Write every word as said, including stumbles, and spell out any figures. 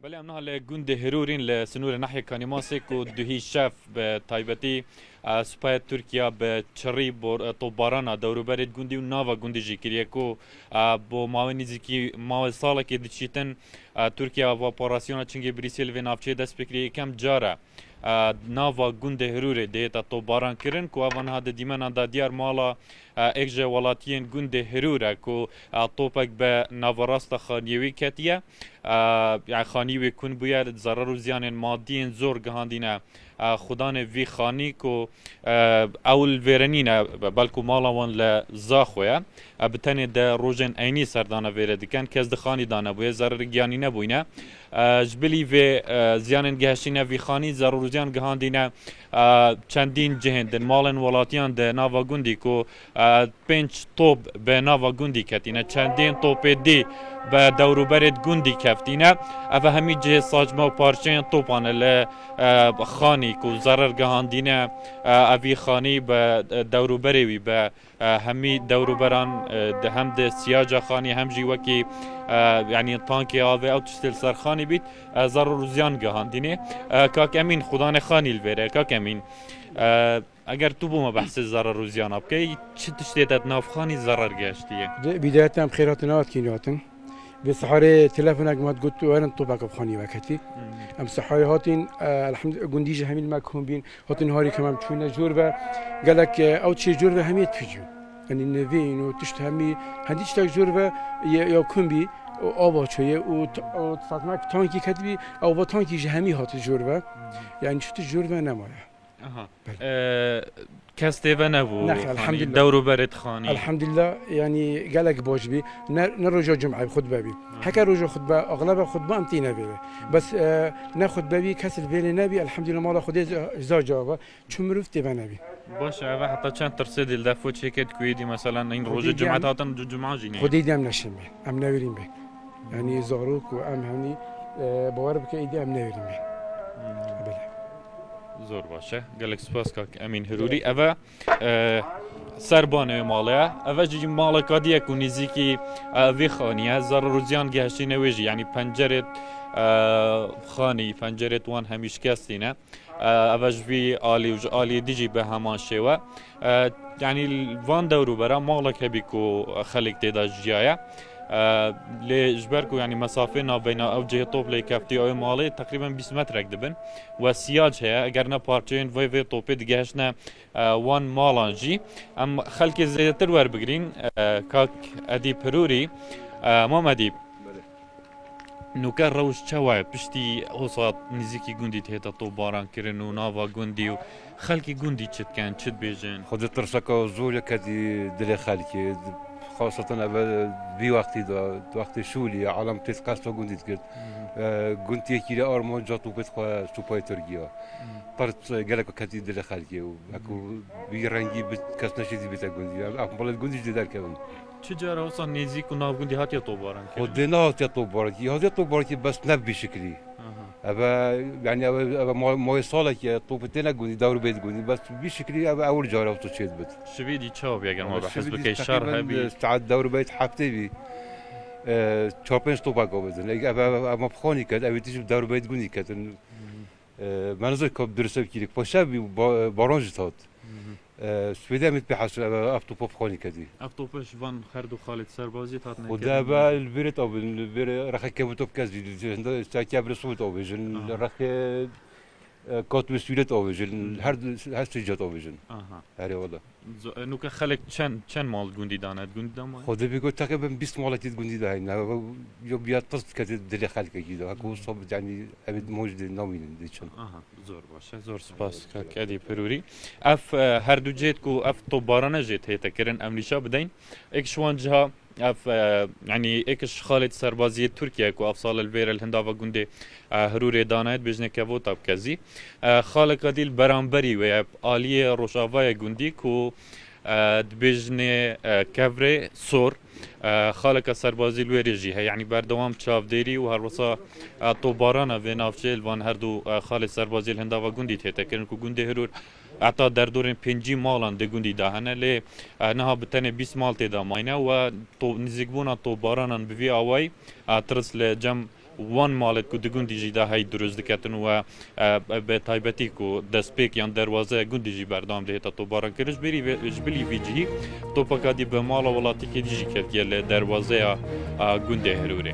Belê, em niha li gundê Hirûrîn li sinûrê nahiyê Kanîmasê ku duhî şev bi taybetî, e, supaya Tirkiya bi çirî bor-, e, topbarana dewrûberê gundî û nava gundî jî kiriye ku, e, bo mawê nîzîkî mawê salekê diçîtin, e, Tirkiya va operasyona Çingê Brîsê li vê navçeyê dest pê kiriye. Yekem car e, e, nava gundê Hirûrê dihête topbaran kirin ku eva niha di dîmena de diyar mala, e, êk ji welatiyên gundê Hirûr e ku, e, topek bi naverasta xaniyê wî ketiye. E, yani xanî wê kun bûye, zerar û ziyanên madî yên zor gihandîne, e, xudanê vî xanî ku, e, ew li vêrenî ne, belku mala wan li Zaxo ye. E, bi tenê de rojên eynî serdana vêrê dikin, kes di xanî de nebûye, zerarê giyanî nebûyne. E, ji bilî vê, e, ziyanên gihiştîne vî xanî, zerar û ziyan gihandîne, e, çendîn cihên din, malên welatiyan di nava gundî ku, e, pênc top bi nava gundî ketîne, çendên topê dî bi dewrûberê gundî keftîne. Ev hemî cihê sacme û parçeyên topan e li, e, xanî ku zerar gihandîne, e, evî xanî bi, e, dewrûberê wî bi, e, hemî dewrûberan, e, di hem di siyaca xanî hem jî wekî, e, yanî tankê avê ew tiştê li ser xanî bît, e, zerar û ziyan gihandîne. E, kak Emîn, xudanê xanî li vêre, kak Emîn. E, Eger tu bo me behsê zerar û ziyana bikey, çi tiştê te di nav xanî zerar gihiştiye? Di bîdayet em xêr hatin, hat kîn hatin. Vê siharê telefonek me got, werin topek bi xanî veketî. Hmm. Em siharê hatin, e, elhamd-, gundî jî hemî me kom bîn, hatin harî kem em çûne jor ve. Gelek, e, ew çê jor ve hemî tpicî. Yanî nevîn û tişt hemî, hendî tiştek jor ve ye, ya kom bî, û ava çoye û t-, û satmek tankî ketibî, ew va tankî jî hemî hati jor ve. Hmm. Yanî çi tişt jor ve nemaye. Aha. Belê. Ee, kes tê ve nebû. Nexe, xanî, elhamdülillah. Dewr û berê dixanî. Elhamdülillah, yanî gelek baş bî. Ne, ne roja cum'e xutbe bî. Aha. Heke roja xutbe, axlebe xutbe em tîne vêrê. Bes, e, ne xutbe bî, kes li vêrê nebî, elhamdülillah, mala Xwedê za, za cava. Çi mirov tê ve nebî. Baş e, eve heta çend tirsê dil defo çêket ku êdî, mesela, in Xwedê rojê cum'e diye em hatin, cu-, cuma jî nîne. Xwedê dî em neşên bê. Em neverîn bê. Yanî zarok û em henî, e, bawer bike, êdî em neverîn bê. Hmm. Belê. Zor baş e. Gelek spas kak Emîn Hirûrî. Eve, e, serbanê wê malê ye. Eve jî maleka dî ye ku nêzîkî, e, vê xanî ye. Zerar û ziyan gihiştîne wê jî. Yanî pencerê, e, xanî, pencerê wan hemî şikestî ne. E, eve ji vî alî û ji aliyê dî jî bi heman şêwe. E, yanî van dewrûbera malek hebî ku xelk tê de jiyaye. E, lê ji ber ku, yanî, mesafê navbeyna ew cihê top lê keftiye ew ê malê teqrîben bîst metrek dibin. We siyac heye, eger ne parçeyên vê, vê topê digehiştine, e, wan malan jî. Em xelkê zêdetir werbigirîn, e, kak Edîb Hirûrî. E, Mam Edîb, Belê. Nûke rewş çawa ye? Piştî hosa nêzîkî gundî tête topbaran kirin û nava gundî û xelkê gundî çi dikin, çi dibêjin? Xwedê tirseka zor ye ketî dilê xelkê. Xaseten eve vî wextî de, wextê şûlî ye, alem têt qesta gundî dikir. Hı hı. E, gund têkî re armanca topêt xwe supayê Tirkiye. Hı. Tirs gelek ketî dilê xelkê û heko vî rengî bi kes neşêtî bête gundî. Ev, ev malê gundî jî derkevin. Çi cara wisa nêzîk û navgundî hatiye topbaran kirin? Xwedê nehatiye topbaran kirin. Hatiye topbaran kirin, bes ne bi vî şiklî. Aha. Eve, yanî eve, eve ma-, mayê salekî ye, topê têne gundî, dewr bêt gundî. Bes bi vî şiklî eve ewil cara wisa çêdibit. Şivî dî çawa bî eger ma behs bikey, şer hebî? Teqrîben, e, saet dewr bêt heftê bî. E, çar pênc topak avêtin. Eve, eve, eve ma bi xanî ket, eve tî jî dewr bêt gundî ketin. Hı hı. E, me nizir ka bi dirist ev kîrik. Paşev bî, ba-, baran jî tat. Hı hı. E, Swêdê em ê pê hesû, ev, ev topa bi xanî ketî. Ev topa ji van her du xalê serbaziyê hatine kirin. Xwedê eve li vêrê tabin, li vêrê rexê kevin top kes jî, li hinda serkê ev li Swêd avêjin, aha, rexê, e, Katwê Swêdê avêjin, hı, her du, her sê cihat avêjin. Aha. Herê wala. Zo-, e, nûke xelek çend, çend mal gundî dane, gundî dama? Xwedê bê got, teqrîben bîst malekî gundî de heyne. Yo biya tirs dikete dilê xelkekî de. Heko wisa, yanî, ev moj de namînin de çin. Aha, zor baş e. Zor spas, kak Edîb Hirûrî. Ev, e, her du cihêt ku ev topbarane jê tête kirin, em nîşa bideyn. Êk ji wan ciha, ev, e, yanî, êk ji xalê serbaziyê Tirkiye ku ev sal li vêre li hindava gundê, e, Hirûrê dane, dibêjine Kevota bi kezî. E, xaleka dî li beramberî wê ye, aliyê rojavayê gundî ku, e, dibêjinê, e, Kevrê Sor. E, xaleka serbazî li wê rê jî heye, yanî berdewam çavdêrî û her wisa, e, topbarana vê navçeyê li van her du, e, xalê serbazî li hindava gundî tête kirin ku gundê Hirûr heta derdorên pêncî malan di gundî de hene, lê, e, niha bi tenê bîst mal tê de mayne we to-, nizîkbûna topbaranan bi vî awayî, e, tirs li cem Wan malet ku di gundî jî de hey dirust diketin û, e, bi taybetî ku destpêk yan derwazeya gundî jî berdewam dihête toparan kirin. Ji bilî vê, ji bilî vî cihî topeka dî bi mala welatîkê dî jî ketiye li derwazeya, e, gundê Hirûrê.